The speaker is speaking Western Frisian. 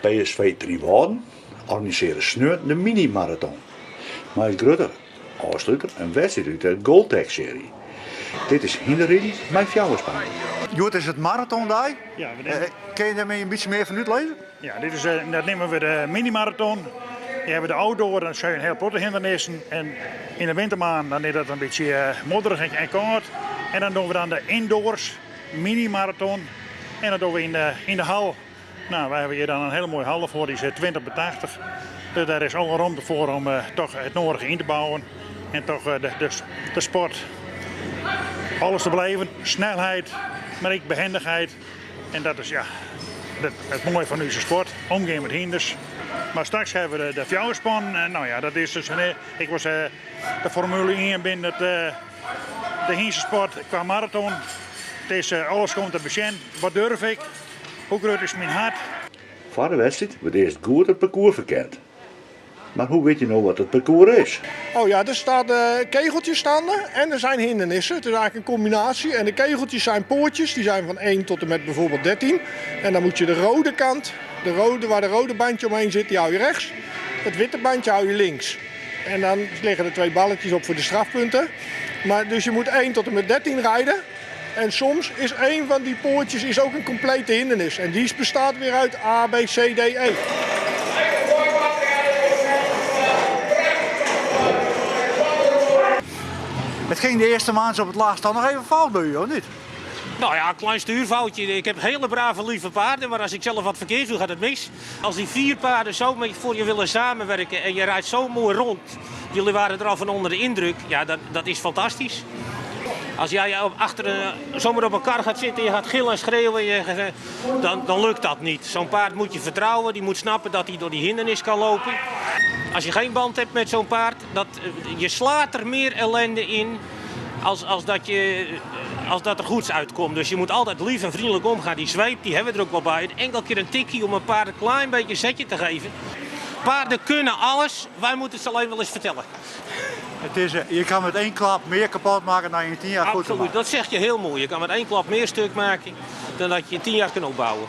PSV Trynwâlden organisearre sneon de miny-maraton. Mei as grutte ôfsluter in wedstriid út de Goldtech-searje. Dit is hynderriden mei fjouwerspannen. Hjoed is it maratondei. Ja, we neame... Kinne je dêr my in bytsje mear fan útlizze? Ja, dit is, dat neame we de mini-maraton. Je hawwe de outdoor, dan sjogge je in hiel protte hindernissen. En yn de wintermaanden dan is dat in bytsje modderich en kâld. En dan dogge we dan de indoors mini-maraton. En dat dogge we yn de hal. Nou, wy hawwe hjir dan in hiele moaie hal derfoar, dy is 20 by 80. Dus dêr is alle romte foar om toch it nodige yn te bouwen en toch de sport alles te beleven. Snelheid, mar ek behendichheid. En dat is ja, it moaie fan ús sport, omgean met hynders. Mar straks hawwe we de fjouwerspan. Nou ja, dat is dus, ik was de Formule 1 binnen de hynstesport kwa maraton. It is alles komt te besjen. Wat durf ik? Hoe grut is myn hert? Foar de wedstriid wurdt earst goed it parkoers ferkend. Mar hoe witte je no wat it parkoers is? Oh ja, er staan kegeltjes staan er en er zijn hindernissen. Het is eigenlijk een combinatie. En de kegeltjes zijn poortjes, die zijn van 1 tot en met bijvoorbeeld 13. En dan moet je de rode kant, de rode, waar de rode bandje omheen zit, die hou je rechts. Het witte bandje hou je links. En dan liggen er twee balletjes op voor de strafpunten. Maar dus je moet 1 tot en met 13 rijden. En soms is een van die poortjes is ook een complete hindernis. En die bestaat weer uit A, B, C, D, E. It gyng de earste maand op it lêst dan noch even fout by u, of net? Nou ja, een klein stuurfoutje. Ik heb hele brave, lieve paarden, maar als ik zelf wat verkeerd doe, gaat het mis. Als die vier paarden zo met voor je willen samenwerken en je rijdt zo mooi rond, jullie waren er al van onder de indruk, ja, dat is fantastisch. Als jij achter een, zomaar op een kar gaat zitten, je gaat gillen en schreeuwen, dan lukt dat niet. Zo'n paard moet je vertrouwen, die moet snappen dat hij door die hindernis kan lopen. Als je geen band hebt met zo'n paard, je slaat er meer ellende in als dat er goeds uitkomt. Dus je moet altijd lief en vriendelijk omgaan. Die zweep die hebben we er ook wel bij. Een enkel keer een tikkie om een paard een klein beetje zetje te geven. Paarden kunnen alles, wij moeten het ze alleen wel eens vertellen. Je kan met één klap meer kapot maken dan je in 10 jaar goed Absoluut, dat zeg je heel mooi. Je kan met één klap meer stuk maken dan dat je in 10 jaar kunt opbouwen.